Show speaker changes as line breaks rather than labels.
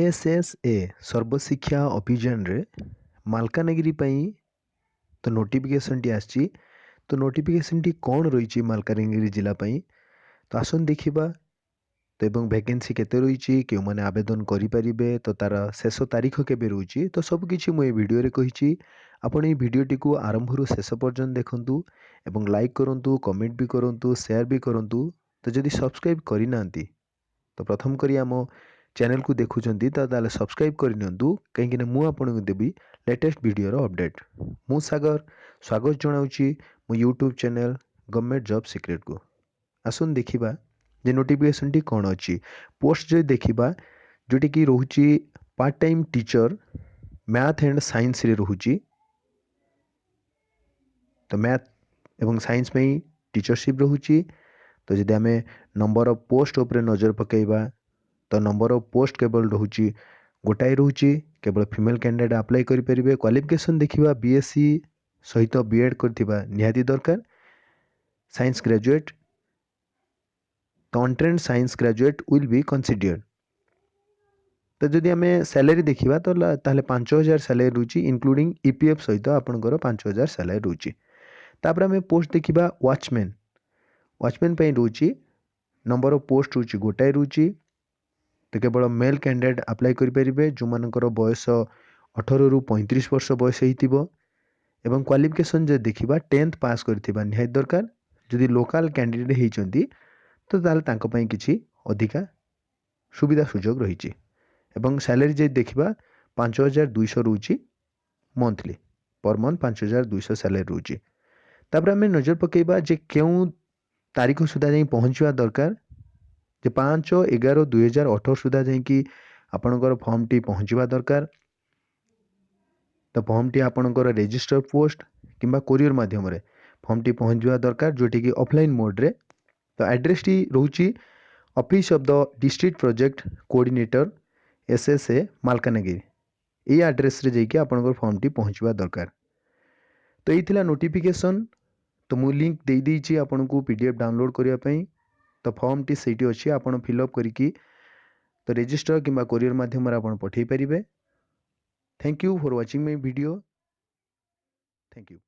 S S A ସର୍ବଶିକ୍ଷା ଅଭିଯାନରେ ମାଲକାନଗିରି ପାଇଁ ତ ନୋଟିଫିକେସନ୍ଟି ଆସିଛି। ତ ନୋଟିଫିକେସନ୍ଟି କ'ଣ ରହିଛି ମାଲକାନଗିରି ଜିଲ୍ଲା ପାଇଁ, ତ ଆସନ୍ତୁ ଦେଖିବା। ତ ଏବଂ ଭ୍ୟାକେନ୍ସି କେତେ ରହିଛି, କେଉଁମାନେ ଆବେଦନ କରିପାରିବେ, ତ ତା'ର ଶେଷ ତାରିଖ କେବେ ରହୁଛି, ତ ସବୁକିଛି ମୁଁ ଏ ଭିଡ଼ିଓରେ କହିଛି। ଆପଣ ଏଇ ଭିଡ଼ିଓଟିକୁ ଆରମ୍ଭରୁ ଶେଷ ପର୍ଯ୍ୟନ୍ତ ଦେଖନ୍ତୁ ଏବଂ ଲାଇକ୍ କରନ୍ତୁ, କମେଣ୍ଟ ବି କରନ୍ତୁ, ସେୟାର ବି କରନ୍ତୁ। ତ ଯଦି ସବସ୍କ୍ରାଇବ୍ କରିନାହାନ୍ତି, ତ ପ୍ରଥମ କରି ଆମ ଚ୍ୟାନେଲକୁ ଦେଖୁଛନ୍ତି, ତ ତାହେଲେ ସବସ୍କ୍ରାଇବ୍ କରିନିଅନ୍ତୁ, କାହିଁକିନା ମୁଁ ଆପଣଙ୍କୁ ଦେବି ଲେଟେଷ୍ଟ ଭିଡ଼ିଓର ଅପଡ଼େଟ୍। ମୁଁ ସାଗର, ସ୍ୱାଗତ ଜଣାଉଛି ମୋ ୟୁଟ୍ୟୁବ୍ ଚ୍ୟାନେଲ୍ ଗଭର୍ଣ୍ଣମେଣ୍ଟ ଜବ୍ ସିକ୍ରେଟକୁ। ଆସନ୍ତୁ ଦେଖିବା ଯେ ନୋଟିଫିକେସନ୍ଟି କ'ଣ ଅଛି। ପୋଷ୍ଟ ଯଦି ଦେଖିବା, ଯେଉଁଠିକି ରହୁଛି part time teacher math and ସାଇନ୍ସରେ ରହୁଛି। ତ ମ୍ୟାଥ୍ ଏବଂ ସାଇନ୍ସ ପାଇଁ ଟିଚରସିପ୍ ରହୁଛି। ତ ଯଦି ଆମେ ନମ୍ବର ଅଫ୍ ପୋଷ୍ଟ ଉପରେ ନଜର ପକାଇବା, ତ ନମ୍ବର ଅଫ୍ ପୋଷ୍ଟ କେବଳ ରହୁଛି ଗୋଟାଏ ରହୁଛି। କେବଳ ଫିମେଲ୍ କ୍ୟାଣ୍ଡିଡେଟ୍ ଆପ୍ଲାଏ କରିପାରିବେ। କ୍ୱାଲିଫିକେସନ୍ ଦେଖିବା, ବି.ଏସ୍.ସି ସହିତ ବି.ଏଡ଼୍ କରିଥିବା ନିହାତି ଦରକାର। ସାଇନ୍ସ ଗ୍ରାଜୁଏଟ୍, ତ untrained science graduate will be considered. ତ ଯଦି ଆମେ ସାଲାରୀ ଦେଖିବା, ତ ତାହେଲେ 5000 ସାଲାରୀ ରହୁଛି, ଇନକ୍ଲୁଡ଼ିଂ ଇପିଏଫ୍ ସହିତ ଆପଣଙ୍କର 5000 ସାଲାରୀ ରହୁଛି। ତାପରେ ଆମେ ପୋଷ୍ଟ ଦେଖିବା ୱାଚମ୍ୟାନ୍। ୱାଚମ୍ୟାନ୍ ପାଇଁ ରହୁଛି, ନମ୍ବର ଅଫ୍ ପୋଷ୍ଟ ରହୁଛି ଗୋଟାଏ ରହୁଛି। ତ କେବଳ ମେଲ୍ କ୍ୟାଣ୍ଡିଡେଟ୍ ଆପ୍ଲାଏ କରିପାରିବେ, ଯେଉଁମାନଙ୍କର ବୟସ 18ରୁ 35 ବର୍ଷ ବୟସ ହେଇଥିବ। ଏବଂ କ୍ୱାଲିଫିକେସନ୍ ଯଦି ଦେଖିବା, 10th ପାସ୍ କରିଥିବା ନିହାତି ଦରକାର। ଯଦି ଲୋକାଲ୍ କ୍ୟାଣ୍ଡିଡେଟ୍ ହେଇଛନ୍ତି, ତ ତାହେଲେ ତାଙ୍କ ପାଇଁ କିଛି ଅଧିକା ସୁବିଧା ସୁଯୋଗ ରହିଛି। ଏବଂ ସାଲାରୀ ଯଦି ଦେଖିବା, 5200 ରହୁଛି ମନ୍ଥଲି, ପର୍ ମନ୍ଥ 5200 ସାଲାରୀ ରହୁଛି। ତାପରେ ଆମେ ନଜର ପକାଇବା ଯେ କେଉଁ ତାରିଖ ସୁଦ୍ଧା ଯାଇ ପହଞ୍ଚିବା ଦରକାର, ଯେ 5/11/2018 ସୁଦ୍ଧା ଯାଇକି ଆପଣଙ୍କର ଫର୍ମଟି ପହଞ୍ଚିବା ଦରକାର। ତ ଫର୍ମଟି ଆପଣଙ୍କର ରେଜିଷ୍ଟର ପୋଷ୍ଟ କିମ୍ବା କୋରିଅର ମାଧ୍ୟମରେ ଫର୍ମଟି ପହଞ୍ଚିବା ଦରକାର, ଯେଉଁଠିକି ଅଫଲାଇନ୍ ମୋଡ଼୍ରେ। ତ ଆଡ୍ରେସଟି ରହୁଛି Office of the District Project Coordinator, SSA, Malkangiri. ଏଇ ଆଡ୍ରେସରେ ଯାଇକି ଆପଣଙ୍କର ଫର୍ମଟି ପହଞ୍ଚିବା ଦରକାର। ତ ଏଇ ଥିଲା ନୋଟିଫିକେସନ୍। ତ ମୁଁ ଲିଙ୍କ୍ ଦେଇଦେଇଛି ଆପଣଙ୍କୁ ପିଡିଏଫ୍ ଡାଉନଲୋଡ଼୍ କରିବା ପାଇଁ। ତ ଫର୍ମଟି ସେଇଠି ଅଛି, ଆପଣ ଫିଲ୍ଅପ୍ କରିକି ତ ରେଜିଷ୍ଟର କିମ୍ବା କୋରିଅର ମାଧ୍ୟମରେ ଆପଣ ପଠାଇ ପାରିବେ। Thank you for watching my video. Thank you.